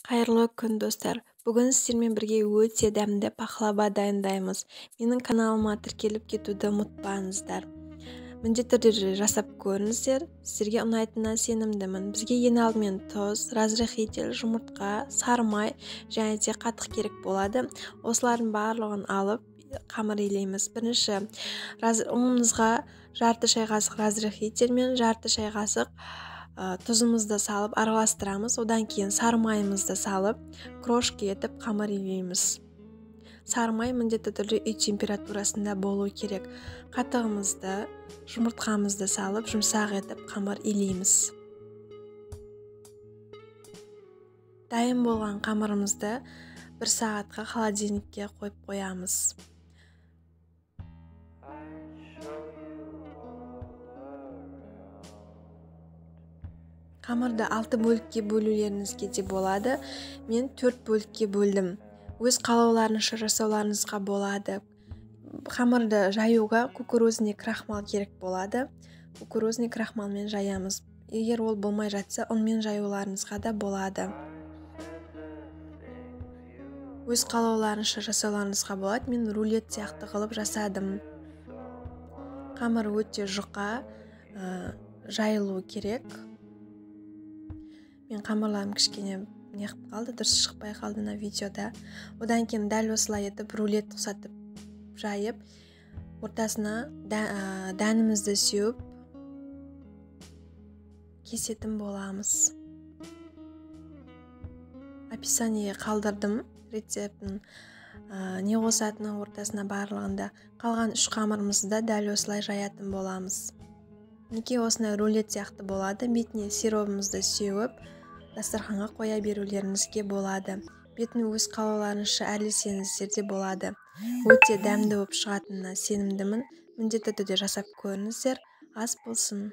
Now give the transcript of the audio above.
Қайырлы күн, достар! Бүгін сіздермен бірге өте дәмді пахлава дайындаймыз. Менің каналыма тіркеліп кетуді ұмытпаңыздар. Міндетті түрде жасап көріңіздер, сіздерге ұнайтынына сенімдімін. Бізге ең алдымен тұз, разрыхлитель, жұмыртқа, сары май және де қатық керек болады. Осылардың барлығын алып қамыр илейміз. Бірінші ұнымызға жарты шай қасық разрыхлитель мен жарты шай қасық тұзымызды салып араластырамыз. Одан кейін сары майымызды салып крошка етіп қамыр илейміз. Сары май міндетті түрде үй температурасында болу керек. Қатығымызды, жұмыртқамызды салып жұмсақ етіп қамыр илейміз. Дайын болған қамырымызды бір сағатқа холодильникке қойып қоямыз. Қамырды 6 бөлікке бөлулеріңізге де болады. Мен 4 бөлікке бөлдім. Өз қалауларыңызша жасауларыңызға болады. Қамырды жаюға кукурузный крахмал керек болады. Кукурузный крахмалмен жаямыз. Егер ол болмай жатса, ұнмен жаюларыңызға да болады. Өз қалауларыңызша жасауларыңызға болады. Мен рулет сияқты қылып жасадым. Қамыр өте жұқа, жайылу керек. Мен қамырларым кішкене неғып қалды, дұрыс шықпай қалды мына видеода. Одан кейін дәл осылай етіп рулет ұқсатып жайып, ортасына дәнімізді сеуіп кесетін боламыз. Описаниеге қалдырдым рецептін, не қосатыны ортасына барлығында. Қалған 3 қамырымызды да дәл осылай жаятын боламыз. Мінекей осындай рулет сияқты болады. Бетіне сиробымызды сеуіп, дастарханға қоя берулеріңізге болады. Бетін өз қалауларыңызша әрлесеңіздер де болады. Өте дәмді болып шығатынына сенімдімін. Міндетті түрде жасап көріңіздер. Ас болсын.